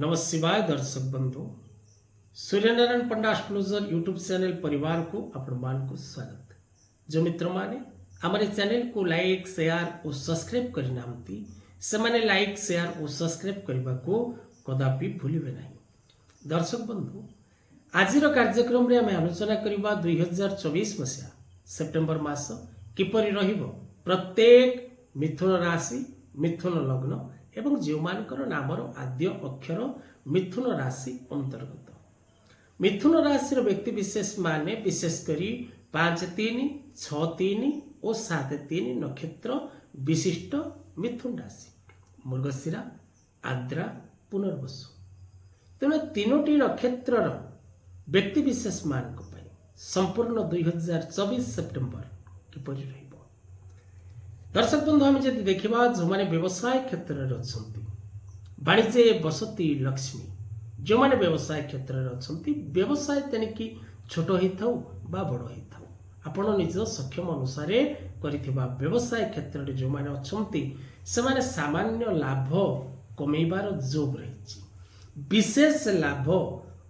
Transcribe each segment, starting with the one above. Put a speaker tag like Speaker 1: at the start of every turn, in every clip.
Speaker 1: ନମ ଶିବାୟ। ଦର୍ଶକ ବନ୍ଧୁ, Suryanarayan Panda astrologer YouTube channel ପରିବାରକୁ ଆପଣମାନଙ୍କୁ ସ୍ୱାଗତ। ଯେଉଁ ମିତ୍ରମାନେ ଆମର ଏ ଚ୍ୟାନେଲକୁ ଲାଇକ୍, ସେୟାର ଓ ସବସ୍କ୍ରାଇବ୍ କରିନାହାନ୍ତି, ସେମାନେ ଲାଇକ୍, ସେୟାର ଓ ସବସ୍କ୍ରାଇବ୍ କରିବାକୁ କଦାପି ଭୁଲିବେ ନାହିଁ। ଦର୍ଶକ ବନ୍ଧୁ, ଆଜିର କାର୍ଯ୍ୟକ୍ରମରେ ଆମେ ଆଲୋଚନା କରିବା 2024 ମସିହା ସେପ୍ଟେମ୍ବର ମାସ କିପରି ରହିବ ପ୍ରତ୍ୟେକ ମିଥୁନ ରାଶି, ମିଥୁନ ଲଗ୍ନ ଏବଂ ଯେଉଁମାନଙ୍କର ନାମର ଆଦ୍ୟ ଅକ୍ଷର ମିଥୁନ ରାଶି ଅନ୍ତର୍ଗତ। ମିଥୁନ ରାଶିର ବ୍ୟକ୍ତିବିଶେଷ ମାନେ ବିଶେଷ କରି 5 3, 6 3 ଓ 7 3 ନକ୍ଷତ୍ର ବିଶିଷ୍ଟ ମିଥୁନ ରାଶି, ମୃଗଶିରା, ଆର୍ଦ୍ରା, ପୁନର୍ବସୁ। ତେଣୁ ତିନୋଟି ନକ୍ଷତ୍ରର ବ୍ୟକ୍ତିବିଶେଷ ମାନଙ୍କ ପାଇଁ ସମ୍ପୂର୍ଣ୍ଣ 2024 ସେପ୍ଟେମ୍ବର କିପରି ରହିବ? ଦର୍ଶକ ବନ୍ଧୁ, ଆମେ ଯଦି ଦେଖିବା, ଯେଉଁମାନେ ବ୍ୟବସାୟ କ୍ଷେତ୍ରରେ ଅଛନ୍ତି, ବାଣିଜ୍ୟ ବସତି ଲକ୍ଷ୍ମୀ। ଯେଉଁମାନେ ବ୍ୟବସାୟ କ୍ଷେତ୍ରରେ ଅଛନ୍ତି, ବ୍ୟବସାୟ ତେଣିକି ଛୋଟ ହେଇଥାଉ ବା ବଡ଼ ହେଇଥାଉ, ଆପଣ ନିଜ ସକ୍ଷମ ଅନୁସାରେ କରିଥିବା ବ୍ୟବସାୟ କ୍ଷେତ୍ରରେ ଯେଉଁମାନେ ଅଛନ୍ତି, ସେମାନେ ସାମାନ୍ୟ ଲାଭ କମେଇବାର ଯୋଗ ରହିଛି। ବିଶେଷ ଲାଭ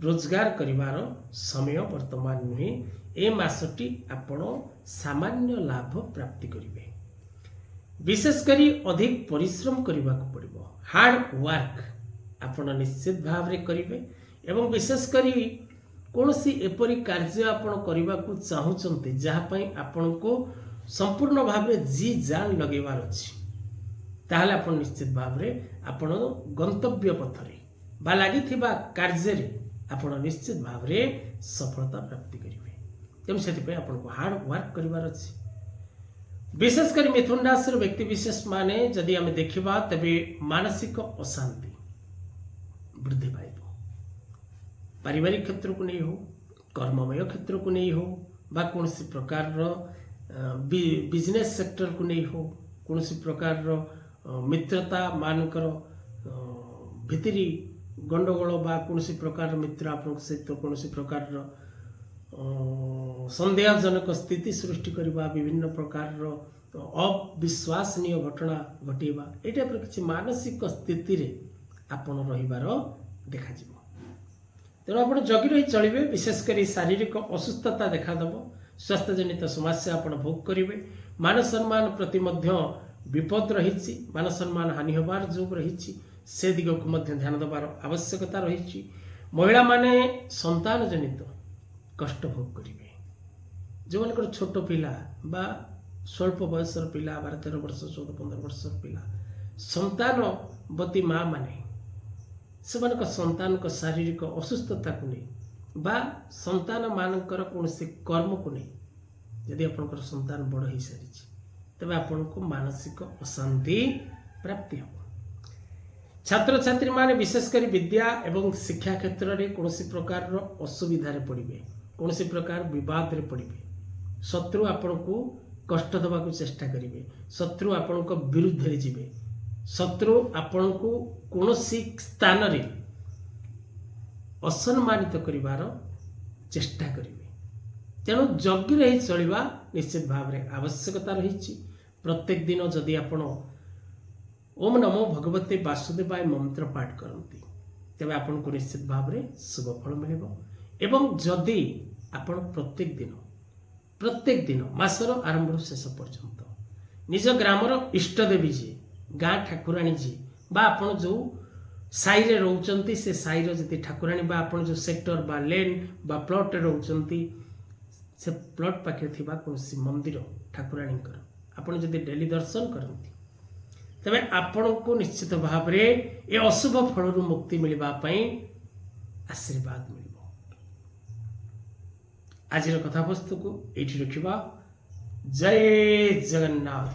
Speaker 1: ରୋଜଗାର କରିବାର ସମୟ ବର୍ତ୍ତମାନ ନୁହେଁ। ଏ ମାସଟି ଆପଣ ସାମାନ୍ୟ ଲାଭ ପ୍ରାପ୍ତି କରିବେ। ବିଶେଷ କରି ଅଧିକ ପରିଶ୍ରମ କରିବାକୁ ପଡ଼ିବ। ହାର୍ଡ ୱାର୍କ ଆପଣ ନିଶ୍ଚିତ ଭାବରେ କରିବେ ଏବଂ ବିଶେଷ କରି କୌଣସି ଏପରି କାର୍ଯ୍ୟ ଆପଣ କରିବାକୁ ଚାହୁଁଛନ୍ତି, ଯାହା ପାଇଁ ଆପଣଙ୍କୁ ସମ୍ପୂର୍ଣ୍ଣ ଭାବରେ ଜି ଜାନ୍ ଲଗେଇବାର ଅଛି, ତାହେଲେ ଆପଣ ନିଶ୍ଚିତ ଭାବରେ ଆପଣ ଗନ୍ତବ୍ୟ ପଥରେ ବା ଲାଗିଥିବା କାର୍ଯ୍ୟରେ ଆପଣ ନିଶ୍ଚିତ ଭାବରେ ସଫଳତା ପ୍ରାପ୍ତି କରିବେ। ତେଣୁ ସେଥିପାଇଁ ଆପଣଙ୍କୁ ହାର୍ଡ ୱାର୍କ କରିବାର ଅଛି। ବିଶେଷ କରି ମିଥୁନ ରାଶିର ବ୍ୟକ୍ତି ବିଶେଷ ମାନେ ଯଦି ଆମେ ଦେଖିବା, ତେବେ ମାନସିକ ଅଶାନ୍ତି ବୃଦ୍ଧି ପାଇବ। ପାରିବାରିକ କ୍ଷେତ୍ରକୁ ନେଇ ହଉ, କର୍ମମୟ କ୍ଷେତ୍ରକୁ ନେଇ ହଉ ବା କୌଣସି ପ୍ରକାରର ବିଜନେସ୍ ସେକ୍ଟରକୁ ନେଇ ହଉ, କୌଣସି ପ୍ରକାରର ମିତ୍ରତା ମାନଙ୍କର ଭିତିରି ଗଣ୍ଡଗୋଳ ବା କୌଣସି ପ୍ରକାରର ମିତ୍ର ଆପଣଙ୍କ ସହିତ କୌଣସି ପ୍ରକାରର ସନ୍ଦେହଜନକ ସ୍ଥିତି ସୃଷ୍ଟି କରିବା, ବିଭିନ୍ନ ପ୍ରକାରର ଅବିଶ୍ୱାସନୀୟ ଘଟଣା ଘଟେଇବା, ଏଇ ଟାଇପ୍ର କିଛି ମାନସିକ ସ୍ଥିତିରେ ଆପଣ ରହିବାର ଦେଖାଯିବ। ତେଣୁ ଆପଣ ଜଗି ରହି ଚଳିବେ। ବିଶେଷ କରି ଶାରୀରିକ ଅସୁସ୍ଥତା ଦେଖାଦେବ। ସ୍ୱାସ୍ଥ୍ୟଜନିତ ସମସ୍ୟା ଆପଣ ଭୋଗ କରିବେ। ମାନ ସମ୍ମାନ ପ୍ରତି ମଧ୍ୟ ବିପଦ ରହିଛି। ମାନ ସମ୍ମାନ ହାନି ହେବାର ଯୋଗ ରହିଛି। ସେ ଦିଗକୁ ମଧ୍ୟ ଧ୍ୟାନ ଦେବାର ଆବଶ୍ୟକତା ରହିଛି। ମହିଳାମାନେ ସନ୍ତାନ ଜନିତ କଷ୍ଟ ଭୋଗ କରିବେ। ଯେଉଁମାନଙ୍କର ଛୋଟ ପିଲା ବା ସ୍ୱଳ୍ପ ବୟସର ପିଲା, 12-13 ବର୍ଷ, 14-15 ବର୍ଷର ପିଲା, ସନ୍ତାନବତୀ ମା ମାନେ ସେମାନଙ୍କ ସନ୍ତାନଙ୍କ ଶାରୀରିକ ଅସୁସ୍ଥତାକୁ ନେଇ ବା ସନ୍ତାନମାନଙ୍କର କୌଣସି କର୍ମକୁ ନେଇ, ଯଦି ଆପଣଙ୍କର ସନ୍ତାନ ବଡ଼ ହେଇସାରିଛି, ତେବେ ଆପଣଙ୍କୁ ମାନସିକ ଅଶାନ୍ତି ପ୍ରାପ୍ତି ହେବ। ଛାତ୍ରଛାତ୍ରୀମାନେ ବିଶେଷ କରି ବିଦ୍ୟା ଏବଂ ଶିକ୍ଷା କ୍ଷେତ୍ରରେ କୌଣସି ପ୍ରକାରର ଅସୁବିଧାରେ ପଡ଼ିବେ, କୌଣସି ପ୍ରକାର ବିବାଦରେ ପଡ଼ିବେ। ଶତ୍ରୁ ଆପଣଙ୍କୁ କଷ୍ଟ ଦେବାକୁ ଚେଷ୍ଟା କରିବେ। ଶତ୍ରୁ ଆପଣଙ୍କ ବିରୁଦ୍ଧରେ ଯିବେ। ଶତ୍ରୁ ଆପଣଙ୍କୁ କୌଣସି ସ୍ଥାନରେ ଅସମ୍ମାନିତ କରିବାର ଚେଷ୍ଟା କରିବେ। ତେଣୁ ଜଗି ରହି ଚଳିବା ନିଶ୍ଚିତ ଭାବରେ ଆବଶ୍ୟକତା ରହିଛି। ପ୍ରତ୍ୟେକ ଦିନ ଯଦି ଆପଣ ଓମ୍ ନମୋ ଭଗବତେ ବାସୁଦେବାୟ ମନ୍ତ୍ର ପାଠ କରନ୍ତି, ତେବେ ଆପଣଙ୍କୁ ନିଶ୍ଚିତ ଭାବରେ ଶୁଭ ଫଳ ମିଳିବ। ଏବଂ ଯଦି ଆପଣ ପ୍ରତ୍ୟେକ ଦିନ, ପ୍ରତ୍ୟେକ ଦିନ ମାସର ଆରମ୍ଭରୁ ଶେଷ ପର୍ଯ୍ୟନ୍ତ ନିଜ ଗ୍ରାମର ଇଷ୍ଟଦେବୀ ଯିଏ, ଗାଁ ଠାକୁରାଣୀ ଯିଏ ବା ଆପଣ ଯେଉଁ ସାହିରେ ରହୁଛନ୍ତି, ସେ ସାହିର ଯଦି ଠାକୁରାଣୀ ବା ଆପଣ ଯେଉଁ ସେକ୍ଟର ବା ଲେନ୍ ବା ପ୍ଲଟ୍ରେ ରହୁଛନ୍ତି, ସେ ପ୍ଲଟ୍ ପାଖରେ ଥିବା କୌଣସି ମନ୍ଦିର ଠାକୁରାଣୀଙ୍କର ଆପଣ ଯଦି ଡେଲି ଦର୍ଶନ କରନ୍ତି, ତେବେ ଆପଣଙ୍କୁ ନିଶ୍ଚିତ ଭାବରେ ଏ ଅଶୁଭ ଫଳରୁ ମୁକ୍ତି ମିଳିବା ପାଇଁ ଆଶୀର୍ବାଦ ମିଳିବ। ଆଜିର କଥାବସ୍ତୁକୁ ଏଇଠି ରଖିବା। ଜୟ ଜଗନ୍ନାଥ।